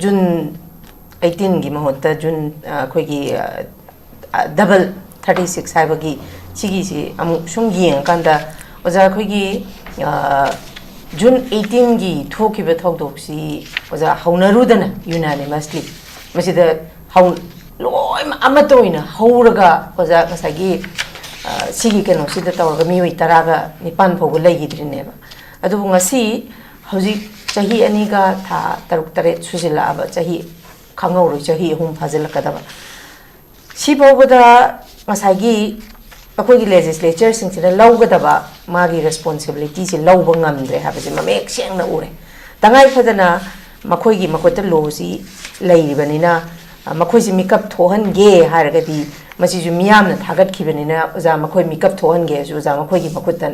ꯖꯨꯟ ꯑꯩꯇꯤꯟꯒꯤ ꯃꯍꯨꯠꯇ ꯖꯨꯟ, ꯑ, ꯑꯩꯈꯣꯏꯒꯤ, ꯑ, ꯑ, ꯗꯕꯜ ꯊꯥꯔꯇꯤ ꯁꯤꯛꯁ ꯍꯥꯏꯕꯒꯤ ꯁꯤꯒꯤꯁꯤ ꯑꯃꯨꯛ ꯁꯨꯝ ꯌꯦꯡꯉꯀꯥꯟꯗ, ꯑꯣꯖꯥ, ꯑꯩꯈꯣꯏꯒꯤ, ꯑ, ꯖꯨꯟ ꯑꯩꯇꯤꯟꯒꯤ ꯊꯣꯛꯈꯤꯕ ꯊꯧꯗꯣꯛꯁꯤ, ꯑꯣꯖꯥ, ꯍꯧꯅꯔꯨꯗꯅ unanimously ꯃꯁꯤꯗ ꯍꯧ-, ꯂꯣꯏꯅꯃꯛ ꯑꯃꯠꯇ ꯑꯣꯏꯅ ꯍꯧꯔꯒ, ꯑꯣꯖꯥ, ꯉꯁꯥꯏꯒꯤ, ꯑ, ꯁꯤꯒꯤ ꯀꯩꯅꯣꯁꯤꯗ ꯇꯧꯔꯒ ꯃꯤꯑꯣꯏ ꯇꯔꯥꯒ ꯅꯤꯄꯥꯟ ꯐꯥꯎꯕ ꯂꯩꯈꯤꯗ꯭ꯔꯤꯅꯦꯕ꯫ ꯑꯗꯨꯕꯨ ꯉꯁꯤ ꯍꯧꯖꯤꯛ ꯆꯍꯤ ꯑꯅꯤꯒ ꯊꯥ ꯇꯔꯨꯛ ꯇꯔꯦꯠ ꯁꯨꯖꯤꯜꯂꯛꯑꯕ, ꯆꯍꯤ ꯈꯪꯍꯧꯔꯣꯏ, ꯆꯍꯤ ꯑꯍꯨꯝ ꯐꯥꯖꯤꯜꯂꯛꯀꯗꯕ꯫ ꯁꯤ ꯐꯥꯎꯕꯗ ꯉꯁꯥꯏꯒꯤ ꯑꯩꯈꯣꯏꯒꯤ ꯂꯦꯖꯤꯁꯂꯦꯆꯔꯁꯤꯡꯁꯤꯅ ꯂꯧꯒꯗꯕ ꯃꯥꯒꯤ ꯔꯦꯁꯄꯣꯟꯁꯤꯕꯤꯂꯤꯇꯤꯁꯦ ꯂꯧꯕ ꯉꯝꯗ꯭ꯔꯦ ꯍꯥꯏꯕꯁꯦ ꯃꯃꯌꯦꯛ ꯁꯦꯡꯅ ꯎꯔꯦ꯫ ꯇꯉꯥꯏ ꯐꯗꯅ ꯃꯈꯣꯏꯒꯤ ꯃꯈꯨꯠꯇ ꯂꯣꯁꯤ ꯂꯩꯔꯤꯕꯅꯤꯅ, ꯑ, ꯃꯈꯣꯏꯁꯤ ꯃꯤꯀꯞ ꯊꯣꯛꯍꯟꯒꯦ ꯍꯥꯏꯔꯒꯗꯤ, ꯃꯁꯤꯁꯨ ꯃꯤꯌꯥꯝꯅ ꯊꯥꯒꯠꯈꯤꯕꯅꯤꯅ, ꯑꯣꯖꯥ, ꯃꯈꯣꯏ ꯃꯤꯀꯞ ꯊꯣꯛꯍꯟꯒꯦ ꯍꯥꯏꯁꯨ, ꯑꯣꯖꯥ, ꯃꯈꯣꯏꯒꯤ ꯃꯈꯨꯠꯇ,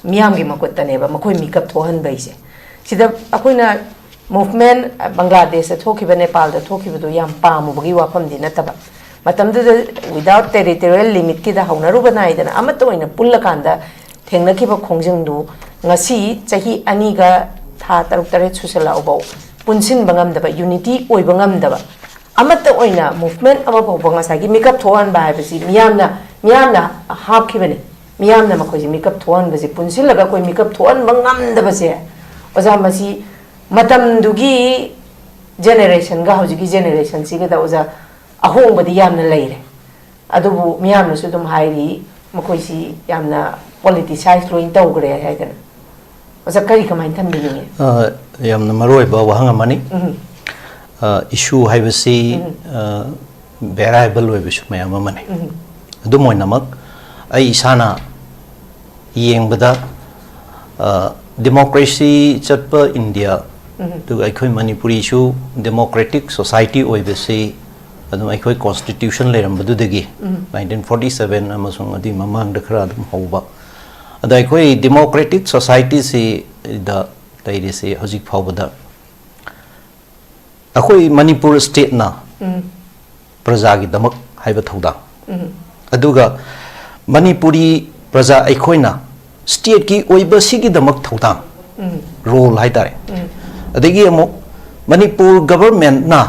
ꯃꯤꯌꯥꯝꯒꯤ ꯃꯈꯨꯠꯇꯅꯦꯕ ꯃꯈꯣꯏ ꯃꯤꯀꯞ ꯊꯣꯛꯍꯟꯕꯩꯁꯦ꯫ ꯁꯤꯗ ꯑꯩꯈꯣꯏꯅ movement, ꯑ, ꯕꯪꯒ꯭ꯂꯥꯗꯦꯁꯇ ꯊꯣꯛꯈꯤꯕ, ꯅꯦꯄꯥꯜꯗ ꯊꯣꯛꯈꯤꯕꯗꯣ ꯌꯥꯝ ꯄꯥꯝꯃꯨꯕꯒꯤ ꯋꯥꯐꯝꯗꯤ ꯅꯠꯇꯕ, ꯃꯇꯝꯗꯨꯗ without territorial limitꯀꯤꯗ ꯍꯧꯅꯔꯨꯕ ꯅꯥꯏꯗꯅ ꯑꯃꯠꯇ ꯑꯣꯏꯅ ꯄꯨꯜꯂꯀꯥꯟꯗ ꯊꯦꯡꯅꯈꯤꯕ ꯈꯣꯡꯖꯪꯗꯨ ꯉꯁꯤ ꯆꯍꯤ ꯑꯅꯤꯒ ꯊꯥ ꯇꯔꯨꯛ ꯇꯔꯦꯠ ꯁꯨꯁꯜꯂꯛꯑꯕꯥꯎ ꯄꯨꯟꯁꯤꯟꯕ ꯉꯝꯗꯕ, unity ꯑꯣꯏꯕ ꯉꯝꯗꯕ, ꯑꯃꯠꯇ ꯑꯣꯏꯅ movement ꯑꯃ ꯐꯥꯎꯕ ꯉꯁꯥꯏꯒꯤ ꯃꯤꯀꯞ ꯊꯣꯛꯍꯟꯕ ꯍꯥꯏꯕꯁꯤ ꯃꯤꯌꯥꯝꯅ, ꯃꯤꯌꯥꯝꯅ ꯍꯥꯞꯈꯤꯕꯅꯤ, ꯃꯤꯌꯥꯝꯅ ꯃꯈꯣꯏꯁꯤ ꯃꯤꯀꯞ ꯊꯣꯛꯍꯟꯕꯁꯦ, ꯄꯨꯟꯁꯤꯜꯂꯒ ꯑꯩꯈꯣꯏ ꯃꯤꯀꯞ ꯊꯣꯛꯍꯟꯕ ꯉꯝꯗꯕꯁꯦ, ꯑꯣꯖꯥ, ꯃꯁꯤ ꯃꯇꯝꯗꯨꯒꯤ generationꯒ ꯍꯧꯖꯤꯛꯀꯤ generationꯁꯤꯒꯗ, ꯑꯣꯖꯥ, ꯑꯍꯣꯡꯕꯗꯤ ꯌꯥꯝꯅ ꯂꯩꯔꯦ꯫ ꯑꯗꯨꯕꯨ ꯃꯤꯌꯥꯝꯅꯁꯨ ꯑꯗꯨꯝ ꯍꯥꯏꯔꯤ, ꯃꯈꯣꯏꯁꯤ ꯌꯥꯝꯅ politicize ꯂꯣꯏ ꯇꯧꯈ꯭ꯔꯦ ꯍꯥꯏꯗꯅ꯫ ꯑꯣꯖꯥ, ꯀꯔꯤ, ꯀꯃꯥꯏꯅ ꯊꯝꯕꯤꯅꯤꯡꯉꯤ? ꯑ, ꯌꯥꯝꯅ ꯃꯔꯨ ꯑꯣꯏꯕ ꯋꯥꯍꯪ ꯑꯃꯅꯤ꯫ ꯎꯝ꯫ ꯑ, issue ꯍꯥꯏꯕꯁꯤ, ꯎꯝ꯫ ꯑ, variable ꯑꯣꯏꯕꯁꯨ ꯃꯌꯥꯝ ꯑꯃꯅꯤ꯫ ꯎꯝ꯫ ꯑꯗꯨꯝ ꯑꯣꯏꯅꯃꯛ, ꯑꯩ ꯏꯁꯥꯅ ꯌꯦꯡꯕꯗ, ꯑ, democracy ꯆꯠꯄ ꯏꯟꯗꯤꯌꯥ, ꯎꯝ꯫ ꯑꯗꯨꯒ ꯑꯩꯈꯣꯏ ꯃꯅꯤꯄꯨꯔꯤꯁꯨ democratic society ꯑꯣꯏꯕꯁꯤ ꯑꯗꯨꯝ ꯑꯩꯈꯣꯏ constitution ꯂꯩꯔꯝꯕꯗꯨꯗꯒꯤ, ꯎꯝ꯫ nineteen forty seven ꯑꯃꯁꯨꯡ ꯑꯗꯨꯒꯤ ꯃꯃꯥꯡꯗ ꯈꯔ ꯑꯗꯨꯝ ꯍꯧꯕ, ꯑꯗ ꯑꯩꯈꯣꯏ democratic societyꯁꯤꯗ ꯂꯩꯔꯤꯁꯤ ꯍꯧꯖꯤꯛ ꯐꯥꯎꯕꯗ ꯑꯩꯈꯣꯏ ꯃꯅꯤꯄꯨꯔ stateꯅ ꯎꯝ꯫ ꯄ꯭ꯔꯖꯥꯒꯤꯗꯃꯛ ꯍꯥꯏꯕ ꯊꯧꯗꯥꯡ, ꯎꯝ꯫ ꯑꯗꯨꯒ ꯃꯅꯤꯄꯨꯔꯤ ꯄ꯭ꯔꯖꯥ ꯑꯩꯈꯣꯏꯅ stateꯀꯤ ꯑꯣꯏꯕ ꯁꯤꯒꯤꯗꯃꯛ ꯊꯧꯗꯥꯡ, role ꯍꯥꯏꯇꯥꯔꯦ꯫ ꯑꯗꯒꯤ ꯑꯃꯨꯛ ꯃꯅꯤꯄꯨꯔ governmentꯅ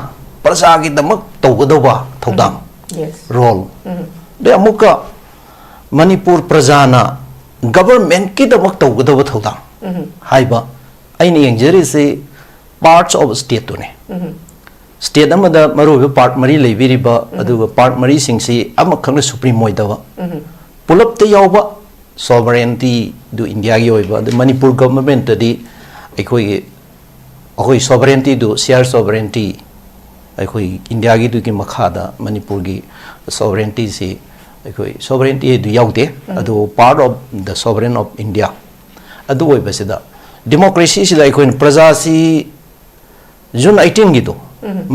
ꯄ꯭ꯔꯖꯥꯒꯤꯗꯃꯛ ꯇꯧꯒꯗꯧꯕ ꯊꯧꯗꯥꯡ, Yes. Role꯫ ꯑꯗꯩ ꯑꯃꯨꯛꯀ ꯃꯅꯤꯄꯨꯔ ꯄ꯭ꯔꯖꯥꯅ governmentꯀꯤꯗꯃꯛ ꯇꯧꯒꯗꯕ ꯊꯧꯗꯥꯡ ꯍꯥꯏꯕ ꯑꯩꯅ ꯌꯦꯡꯖꯔꯤꯁꯤ parts of stateꯇꯨꯅꯦ꯫ State ꯑꯃꯗ ꯃꯔꯨꯑꯣꯏꯕ part ꯃꯔꯤ ꯂꯩꯕꯤꯔꯤꯕ, ꯑꯗꯨꯒ part ꯃꯔꯤꯁꯤꯡꯁꯤ ꯑꯃꯈꯛꯅ supreme ꯑꯣꯏꯗꯕ, ꯄꯨꯂꯞꯇ ꯌꯥꯎꯕ sovereigntyꯗꯨ Indiaꯒꯤ ꯑꯣꯏꯕ, ꯑꯗꯨ ꯃꯅꯤꯄꯨꯔ governmentꯇꯗꯤ ꯑꯩꯈꯣꯏꯒꯤ, ꯑꯩꯈꯣꯏ sovereigntyꯗꯨ share sovereignty, ꯑꯩꯈꯣꯏ Indiaꯒꯤꯗꯨꯒꯤ ꯃꯈꯥꯗ ꯃꯅꯤꯄꯨꯔꯒꯤ sovereigntyꯁꯤ, ꯑꯩꯈꯣꯏ sovereigntyꯗꯨ ꯌꯥꯎꯗꯦ꯫ ꯑꯗꯨ part of the sovereign of India꯫ ꯑꯗꯨ ꯑꯣꯏꯕꯁꯤꯗ democracyꯁꯤꯗ ꯑꯩꯈꯣꯏꯅ ꯄ꯭ꯔꯖꯥꯁꯤ June eighteenꯒꯤꯗꯣ,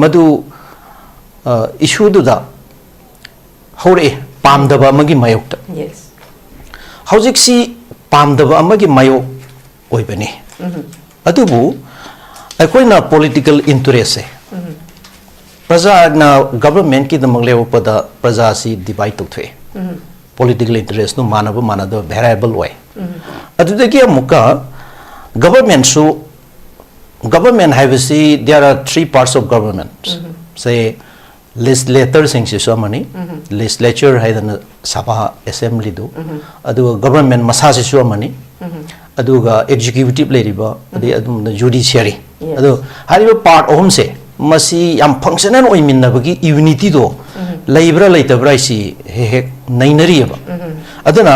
ꯃꯗꯨ, ꯑ, issueꯗꯨꯗ ꯍꯧꯔꯛꯑꯦ, ꯄꯥꯝꯗꯕ ꯑꯃꯒꯤ ꯃꯥꯌꯣꯛꯇ꯫ Yes. ꯍꯧꯖꯤꯛꯁꯤ ꯄꯥꯝꯗꯕ ꯑꯃꯒꯤ ꯃꯥꯌꯣꯛ ꯑꯣꯏꯕꯅꯤ꯫ ꯑꯗꯨꯕꯨ ꯑꯩꯈꯣꯏꯅ political interestꯁꯦ, ꯄ꯭ꯔꯖꯥꯅ governmentꯀꯤꯗꯃꯛ ꯂꯦꯞꯄꯛꯄꯗ ꯄ꯭ꯔꯖꯥꯁꯤ divide ꯇꯧꯊꯣꯛꯑꯦ꯫ Political interestꯇꯨ ꯃꯥꯟꯅꯕ ꯃꯥꯟꯅꯗꯕ variable ꯑꯣꯏ꯫ ꯑꯗꯨꯗꯒꯤ ꯑꯃꯨꯛꯀ governmentꯁꯨ, government ꯍꯥꯏꯕꯁꯤ, there are three parts of government꯫ Say, legislatorꯁꯤꯡꯁꯤꯁꯨ ꯑꯃꯅꯤ, legislature ꯍꯥꯏꯗꯅ ꯁꯚꯥ, assemblyꯗꯨ, ꯑꯗꯨꯒ government ꯃꯁꯥꯁꯤꯁꯨ ꯑꯃꯅꯤ, ꯑꯗꯨꯒ executive ꯂꯩꯔꯤꯕ, ꯑꯗꯩ ꯑꯗꯨꯝꯅ judiciary꯫ Yes. ꯑꯗꯣ ꯍꯥꯏꯔꯤꯕ part ꯑꯍꯨꯝꯁꯦ, ꯃꯁꯤ ꯌꯥꯝ functional ꯑꯣꯏꯃꯤꯟꯅꯕꯒꯤ unityꯗꯣ ꯂꯩꯕ꯭ꯔꯥ ꯂꯩꯇꯕ꯭ꯔꯥ ꯍꯥꯏꯁꯤ ꯍꯦꯛ ꯍꯦꯛ ꯅꯩꯅꯔꯤꯑꯕ꯫ ꯑꯗꯨꯅ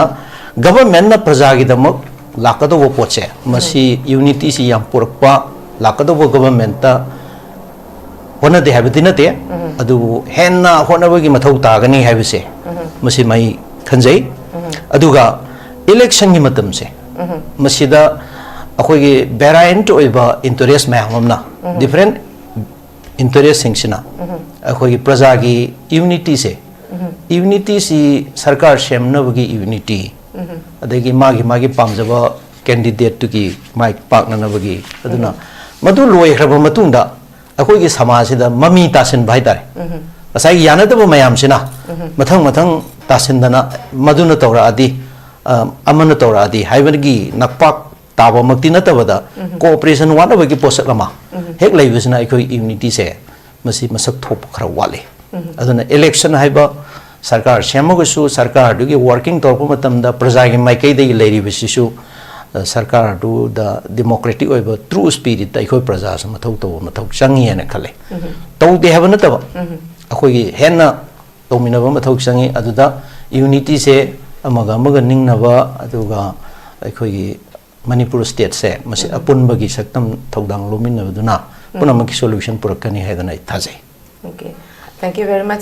governmentꯅ ꯄ꯭ꯔꯖꯥꯒꯤꯗꯃꯛ ꯂꯥꯛꯀꯗꯧꯕ ꯄꯣꯠꯁꯦ, ꯃꯁꯤ unityꯁꯤ ꯌꯥꯝ ꯄꯨꯔꯛꯄ, ꯂꯥꯛꯀꯗꯧꯕ governmentꯇ ꯍꯣꯠꯅꯗꯦ ꯍꯥꯏꯕꯗꯤ ꯅꯠꯇꯦ, ꯑꯗꯨꯕꯨ ꯍꯦꯟꯅ ꯍꯣꯠꯅꯕꯒꯤ ꯃꯊꯧ ꯇꯥꯒꯅꯤ ꯍꯥꯏꯕꯁꯦ, ꯃꯁꯤ ꯃꯩ ꯈꯟꯖꯩ꯫ ꯑꯗꯨꯒ electionꯒꯤ ꯃꯇꯝꯁꯦ, ꯃꯁꯤꯗ ꯑꯩꯈꯣꯏꯒꯤ variant ꯑꯣꯏꯕ interest ꯃꯌꯥꯝ ꯑꯃꯅ, different interestꯁꯤꯡꯁꯤꯅ ꯑꯩꯈꯣꯏꯒꯤ ꯄ꯭ꯔꯖꯥꯒꯤ unityꯁꯦ, unityꯁꯤ ꯁꯔꯀꯥꯔ ꯁꯦꯝꯅꯕꯒꯤ unity, ꯑꯗꯒꯤ ꯃꯥꯒꯤ ꯃꯥꯒꯤ ꯄꯥꯝꯖꯕ candidateꯇꯨꯒꯤ ꯃꯥꯏ ꯄꯥꯛꯅꯅꯕꯒꯤ, ꯑꯗꯨꯅ ꯃꯗꯨ ꯂꯣꯏꯈ꯭ꯔꯕ ꯃꯇꯨꯡꯗ ꯑꯩꯈꯣꯏꯒꯤ ꯁꯃꯥꯖꯁꯤꯗ ꯃꯃꯤ ꯇꯥꯁꯤꯟꯕ ꯍꯥꯏꯇꯥꯔꯦ꯫ ꯉꯁꯥꯏꯒꯤ ꯌꯥꯅꯗꯕ ꯃꯌꯥꯝꯁꯤꯅ ꯃꯊꯪ ꯃꯊꯪ ꯇꯥꯁꯤꯟꯗꯅ ꯃꯗꯨꯅ ꯇꯧꯔꯛꯑꯗꯤ ꯑ, ꯑꯃꯅ ꯇꯧꯔꯛꯑꯗꯤ ꯍꯥꯏꯕꯒꯤ ꯅꯛꯄꯥꯛ ꯇꯥꯕꯃꯛꯇꯤ ꯅꯠꯇꯕꯗ, cooperation ꯋꯥꯠꯅꯕꯒꯤ ꯄꯣꯠꯁꯛ ꯑꯃ ꯍꯦꯛ ꯂꯩꯕꯁꯤꯅ ꯑꯩꯈꯣꯏ unity ꯁꯦ ꯃꯁꯤ ꯃꯁꯛ ꯊꯣꯛꯄ ꯈꯔ ꯋꯥꯠꯂꯤ꯫ ꯑꯗꯨꯅ election ꯍꯥꯏꯕ ꯁꯔꯀꯥꯔ ꯁꯦꯝꯃꯒꯁꯨ ꯁꯔꯀꯥꯔꯗꯨꯒꯤ working ꯇꯧꯔꯛꯄ ꯃꯇꯝꯗ ꯄ꯭ꯔꯖꯥꯒꯤ ꯃꯥꯏꯀꯩꯗꯒꯤ ꯂꯩꯔꯤꯕꯁꯤꯁꯨ, ꯑ, ꯁꯔꯀꯥꯔꯗꯨꯗ democratic ꯑꯣꯏꯕ true spirit ꯇ ꯑꯩꯈꯣꯏ ꯄ꯭ꯔꯖꯥꯁꯨ ꯃꯊꯧ ꯇꯧꯕ ꯃꯊꯧ ꯆꯪꯉꯤ ꯍꯥꯏꯅ ꯈꯜꯂꯦ꯫ ꯇꯧꯗꯦ ꯍꯥꯏꯕ ꯅꯠꯇꯕ, ꯑꯩꯈꯣꯏꯒꯤ ꯍꯦꯟꯅ ꯇꯧꯃꯤꯟꯅꯕ ꯃꯊꯧ ꯆꯪꯉꯤ꯫ ꯑꯗꯨꯗ unity ꯁꯦ ꯑꯃꯒ ꯑꯃꯒ ꯅꯤꯡꯅꯕ, ꯑꯗꯨꯒ ꯑꯩꯈꯣꯏꯒꯤ ꯃꯅꯤꯄꯨꯔ state ꯁꯦ ꯃꯁꯤ ꯑꯄꯨꯟꯕꯒꯤ ꯁꯛꯇꯝ ꯊꯧꯗꯥꯡ ꯂꯧꯃꯤꯟꯅꯕꯗꯨꯅ ꯄꯨꯝꯅꯃꯛꯀꯤ solution ꯄꯨꯔꯛꯀꯅꯤ ꯍꯥꯏꯗꯅ ꯑꯩ ꯊꯥꯖꯩ꯫ Okay, thank you very much,